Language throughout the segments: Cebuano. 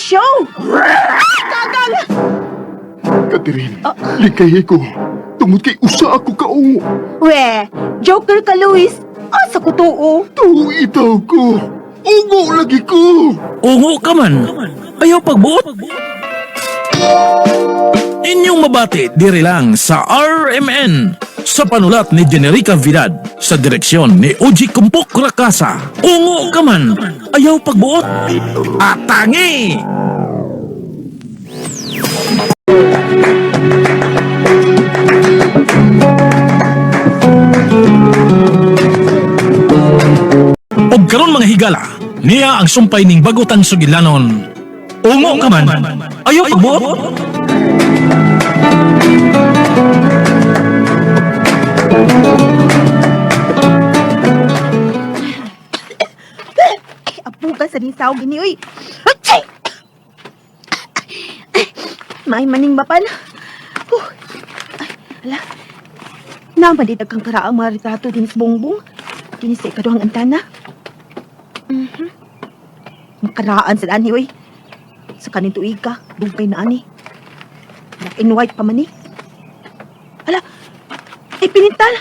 show. Kagang! Catherine, likay ko. Tungod kay usa ako kaungo. We, joker ka, Luis. Asa ko tuo? Tuo itaw ko. Ungo lagi ko. Ungo ka man, ayaw pagbuot. Inyong mabati diri lang sa RMN sa panulat ni Generica Vidad sa direksyon ni Oji Kumpok Rakasa. Ungo ka man, ayaw pagbuot. Atangi! Og karon mga higala, niya ang sumpay ning bagutang sugilanon. Ungo ka man, ayaw pagbuot. Ay, apuga sa ning saog ini uy. Atay! May maning bapan. Huh. Ay, ala. Naman di kang karaang mga retrato din sa bongbong. Din sa ikaduhang antana. Mhm. Makaraan sa ani uy. Sa kanin tuig ka, dugay na ani. Black and white pa man ni. Ala, ay pinintal.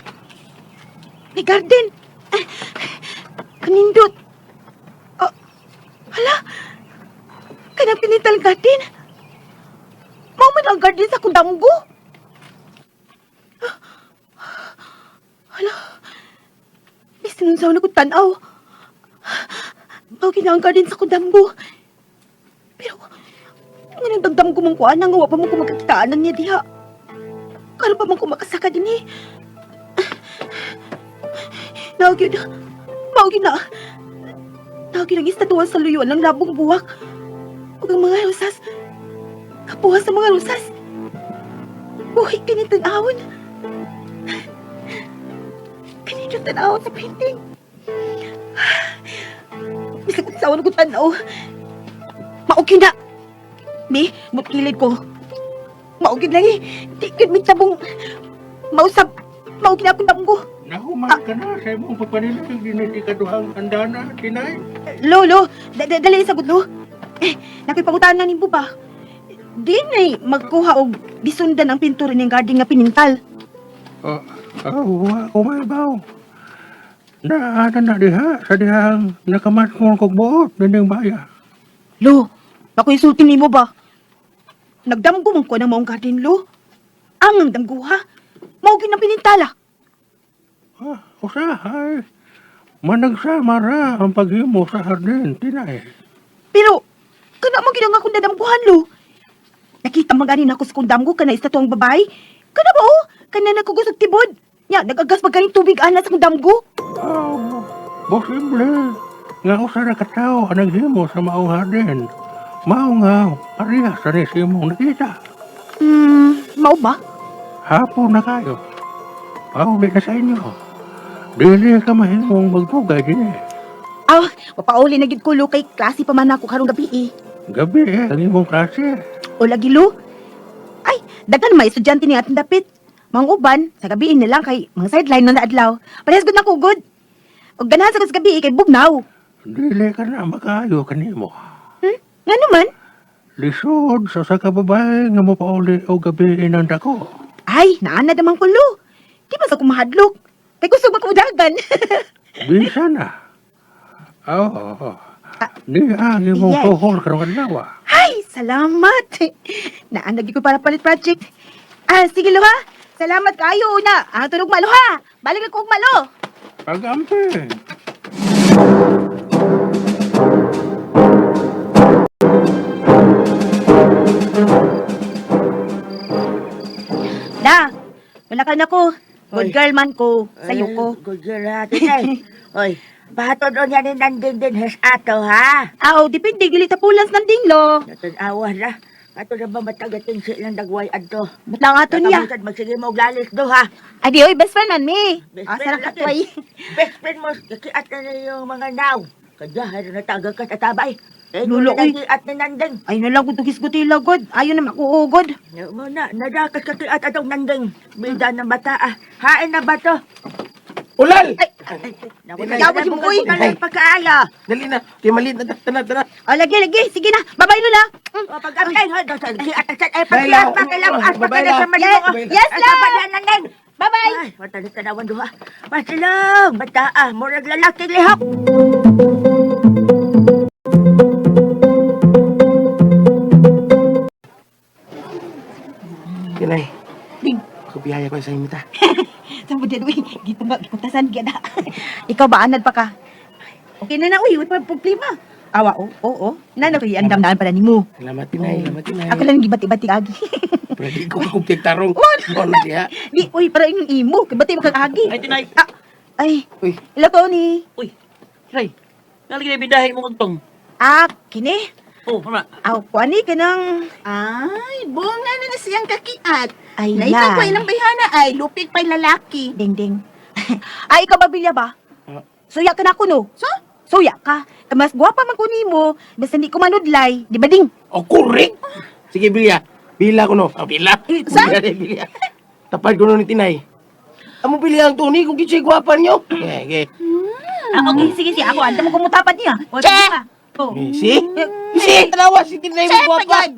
May garden. Ay, kanindot. Hala! Kanang pinital garden! Mao man ang garden sa kundamgo! Hala! Bisin unsaw na kong tanaw. Mao kina ang garden sa kundamgo. Pero, nga nang dagdam ko mong kuan, nga wa pa mo ko magkakitaan niya diha. Karon pa man ko makasaka din eh. Naog yun. Mao gyud na. Tawag ang istatuan sa luyuan ng labong buwak. Ug ang mga rosas. Kapuha sa mga rosas. Buhay kini tan-awon. Kanino tan-awon sa painting. Bisag kung saan ko tanaw. Mauki na. Mi, mutkilid ko. Mauki lang eh. Di gyud mi tabong mausap. Mauki na akong damgo. Nahuman ka na sa imong pagpanilig din ikaduhang andana, Tinay. Lolo, dali sagot lo. Eh, nakipangutahan na nimbo ba? Di na magkuha og gisundan ang pintura ning garden nga pinintal. Oh, oh, umay baw. Naana na diha sa dihang nakamatmon kog buot nining baya. Lo, ako insulti nimo ba? Nagdamgo man ko ng maong garden lo. Ang damgo ha. Mao gyud ang pinintala. Ah, usahay. Managsama ra ang paghimo sa hardin, Tinay. Pero kana man gyud ang akong dadamguhan lo. Nakita man gani nako sa kong damgo kana istatuang babae. Kana ba oh? Kana nagkugos og tibod. Nya, nagagas pa ganing tubig ana sa kong damgo. Oh, posible nga usa ra ka tawo ang naghimo sa maong hardin. Mao nga parehas sa ni sa imong nakita. Mao ba? Hapon na kayo. Pauli na sa inyo. Dili ka mahimong magdugay din eh. Ah, mapauli na gid ko lo kay klase pa man ako karong gabi eh. Gabi eh, ang imong klase. O lagi lo. Ay, daghan may estudyante ni atong dapit. Mga uban, sa gabi na lang kay mga sideline na naadlaw. Parehas gud na ko gud. Og ganahan sa gabi kay bugnaw. Dili ka na makaayo kanimo. Nga naman? Lisod sa usa ka babae nga mopauli og gabi inang dako. Ay, naana naman ko lo. Di ba sa kumahadlok? Kay kusog man ko dagan. Bisa na. Oo. Di ang imong yes. tuhol karong adlaw. Ay, salamat. Naana gid ko para palit project. Ah, sige lo ha. Salamat kayo una. Ah, tulog malo ha. Balik ako og malo. Pagampi. Da, wala ka na ko. Good Oy. girl man ko. Sayo ko. Ay, good girl ha, Tinay. Oy, pahatod niya ni Nanding din has ato ha. Aw, depende gili ta pulans ng dinglo. Natanawa na. Ato na ba matagating silang dagway adto? Ba't lang ato niya? Nakamusad, magsige mo og lalis do ha. Ay, di, oy, best friend man mi. Best Ah, friend sarang lagi. katway. Best friend mo, kiat na na yung mga naw. Kaya hayro na taga ka sa tabay. Eh, Lulo, oy. At ni Nanding. Ay, nalang kung tugis ko tila, god. Ayaw na makuugod. Mo na, nadakas ka kiat atong Nanding. Bida ng bata ah. Hain na ba to? Ulal! Yawa si Bukoy. Pagkaaya. Dali na. Kay malit na. Tana, tana. Oh, lagi, lagi. Sige na. Bye-bye, Lola. Pag-abtay, ha? Kiat ay Bye, la. pagkiat pa kailang as pa Bye, ka la. sa malibong. Yes, la. Neng. Bye-bye. Ay, wata na tanawan duha. Masilong, bata ah, murag lalaki lihok. Tinay. Ding. Kabiyaya ko sa imita. Sa budya, uy. Dito ba, gikutasan, gida. Ikaw ba, anad pa ka? Okay na na, uy. Uy, problema. Awa, oo, oo. Oh, Nana, uy, andam naan pala ni mo. Salamat, Tinay. Salamat, Tinay. Ako lang gibati-bati agi. Pero di ko kakumpig tarong. Ano diha? Di, uy, para inyong imo. Kibati mo kang agi. Ay, Tinay. Ah, ay, Uy. hello, Tony. Uy, Ray. Nalagay na bidahin mo kagtong. Ah, kini. Oh, mama. Aw, kuani ka ng... Ay, bunga na na siyang kakiat. Ay, Naitang ko ilang bayhana ay, lupig pa'y lalaki. Ding, ding. Ay, ikaw ba, Bilya ba? Ah. Suya ka na ako, no? So? Suya ka. Mas gwapa man ko nimo, basta hindi ko manudlay. Di ba, ding? O, correct! Sige, Bilya. Bila ko no. Oh, bila. Sa? Bila, Bilya. Tapad ko no ni Tinay. Amo Bilya ang Tony kung kitsi gwapa niyo. Okay, okay. Ah, okay, sige, sige. Ako, anta mo kumutapat niya. O, Che! sige ka. Oh. Eh, See? See? Tanawa si Tinay Che, mo gwapa. pagod!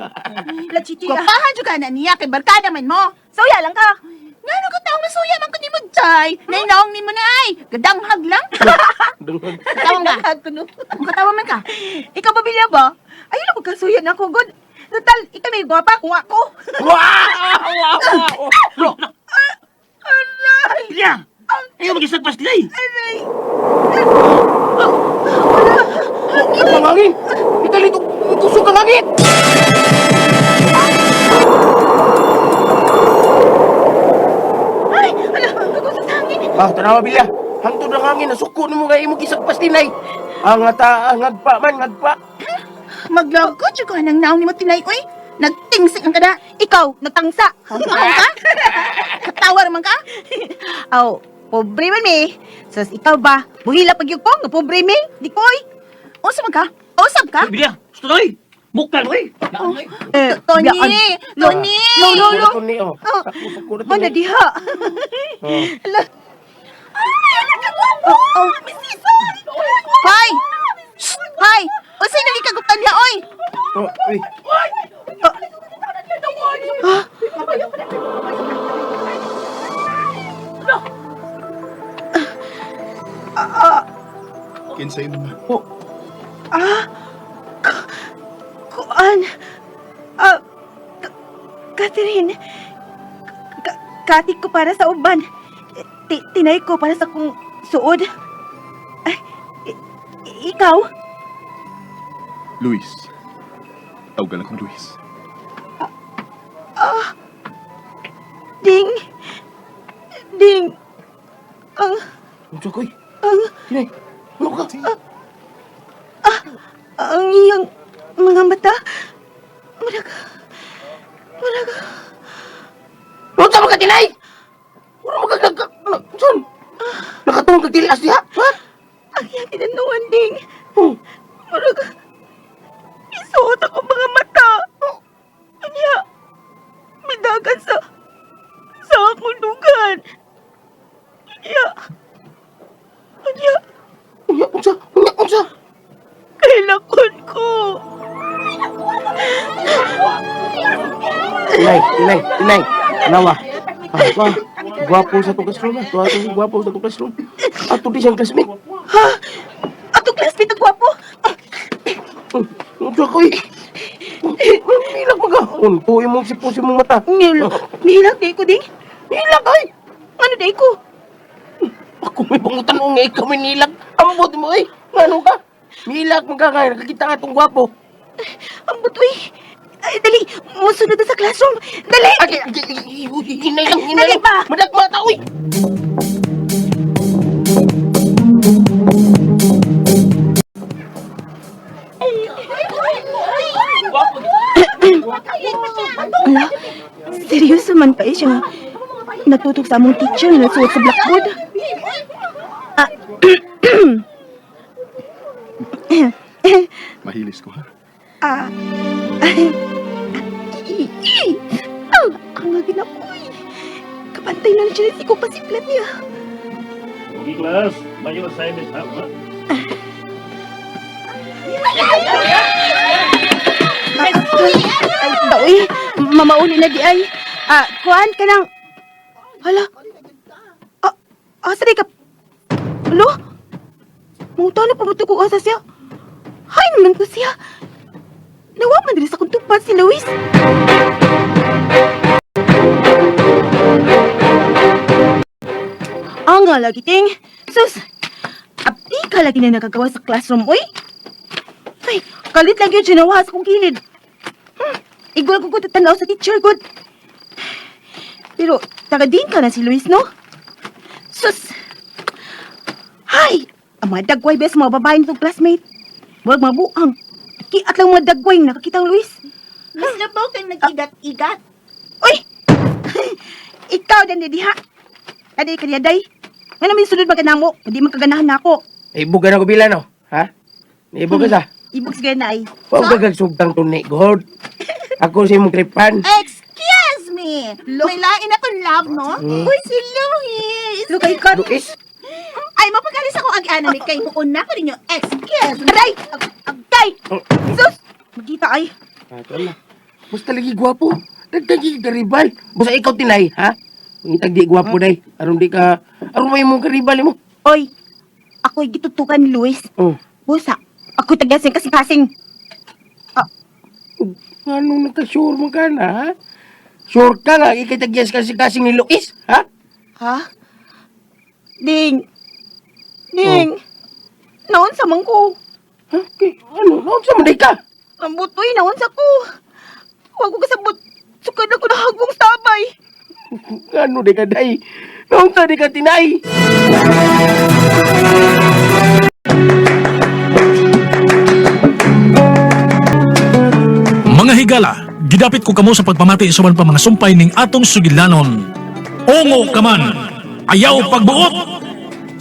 La chichi ah. Gwapahan juga na niya kay barkada man mo. Suya lang ka. Nga no ka taong masuya man ko ni mo, Jai. Nainaong ni mo na ay. Gadanghag lang. Katawang ka. Nagkag ko, no? Katawa man ka. Ikaw ba, Bilya ba? Ayun ako kasuya na ako, God. Total, ikaw may gwapa, kuha ko. Wow! Wow! Wow! Aray! Bilya! Ayaw mag-isagpas, Tinay. Aray! Ang hangin! Italito! Tusok ang hangin! Ay! Ala, ako sa hangin. Ah, tanawa Bilya. Hangtod ang hangin, nasuko nimo kay imo kisagpas Tinay. Ang ata, ang ngagpa man, ngagpa. Maglagot juga nang naong ni mo, Tinay. Uy, nagtingsik ang kada. Ikaw, nagtangsa. Ako ka? Katawa man ka? Aw, pobre man mi. Sus, ikaw ba? Buhila pag ko, nga pobre mi. Di koy. Usab man ka? Usab ka? Uy, Bilya! Gusto na, uy! Mukha, uy! Eh, Tony! biyaan. Tony! Lo, lo, lo. Tony, oh. Oh, Sako, sako na, Mana Tony. diha. Oh. Ala. Ay, ala ka gwapo. Oh, oh. Miss Ison. Hoy! Shh! Hoy! Usay nang ikagutan niya, oy! Oh, uy. Kinsay naman. Oh, Ah, kuan. Ah, Catherine. Kati ko para sa uban. Tinay ko para sa kong suod. Ay, ikaw? Luis. Tawagan akong Luis. Ding. Ding. Ang, unsa koy? ang, Tinay. Ano ka? ang iyang mga mata. Murag, murag, Unsa man ka Tinay? Wala man ka nag Unsan? Nakatungog kag tilas diha? Ha? ang iyang tinanuan, Ding. Oh. Murag, isuot ako mga mata. Anya, midagan sa akong dugan. Anya, anya, Unya unsa? Unya unsa? kailakon ko. Tinay, Tinay, Tinay. Nawa. Ah, wa. Gwapo sa tong classroom. Ah. Tuwa to gwapo sa tong classroom. Ato di siyang classmate. Ha? Atong classmate ang gwapo. Ah, Unsa koy? Milak man ka. Unto imong sipon sa imong mata. Ngil, nihilak di ko, Ding. Milak ay. Ano di ko? Ako may pangutan nga ikaw may nilak. Ambot mo eh. Ngano ka? Milak man ka kay nakakita ka tong gwapo. Ang butoy. Ay, dali, musunod na sa classroom. Dali! Ay, ay, ay, uy, hinay lang, hinay Dali lang. ba? Madagmata, uy! Ala, seryoso man pa eh siya nga. Natutok sa among teacher na nagsuot sa blackboard. Ah, Mahilis ko ha. ah, ay, i, i, ang ang ginakoy. Kapantay na siya si ko pasiplat niya. Okay, class. May assignment ha. Ay, daoy, mamauli na di ay. Ah, kuan ka nang... Hala. Ah, asa di ka? Alo? Mangutana pa ba ito kung asa siya? Hay naman ko siya. Nawa man diri sa kong tupad si Luis. Ang nga lagi, ting. Sus, abdi ka lagi na nakagawa sa classroom, oy. Ay, kalit lagi yung ginawa sa kong kilid. Igwal ko ko tatanaw sa teacher good. Pero taga din ka na si Luis, no? Sus! Hay! Ang mga dagway bes mga babae nitong classmate. Huwag mabuang. Kiat lang mga dagway nakakita ang Luis. Mas labaw kang nag-igat-igat. Uy! Ikaw din diha. Adi ka day. Nga naman yung sunod maganamo, hindi magkaganahan na ako. Ibog ka na ko bila, no? Ha? Naibog ka sa? Ibog sige na ay. Huwag ka gagsugtang tuni, God. Ako sa imong tripan. Excuse me! May lain akong love, no? Uy, si Luis! Lukay ka. Luis, Ay, mapagalis ako ang anime kay muuna ko ninyo. Excuse me! Aray! Agay! Sus! Magkita ay. Ato na. Basta lagi gwapo. Dagdag karibal. Basta ikaw tinay, ha? Pangitag di gwapo day. Aron di ka aron may imong karibal mo. Oy! Ako'y gitutukan ni Luis. Oh. Busa, ako tagasing kasing-kasing. Ngano nagka-sure man ka na, ha? Sure ka nga ikitagyas kasi kasing ni Luis, ha? Ha? Ding. Ding. Naon sa man ko. Ha? Kay, ano? Naon sa man day ka? Ang butoy, naon sa ko. Huwag ko kasabot. Sukad ako na hagong sabay. Ngano day ka day? Naon sa day ka tinay? Mga higala, gidapit ko kamo sa pagpamati sa uban pa mga sumpay ning atong sugilanon. Ungo ka man, ayaw pagbuot!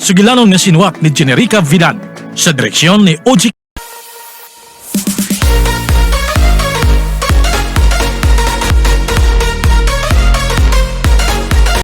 Sugilanon nga sinuwat ni Generica Vidal sa direksyon ni Oji.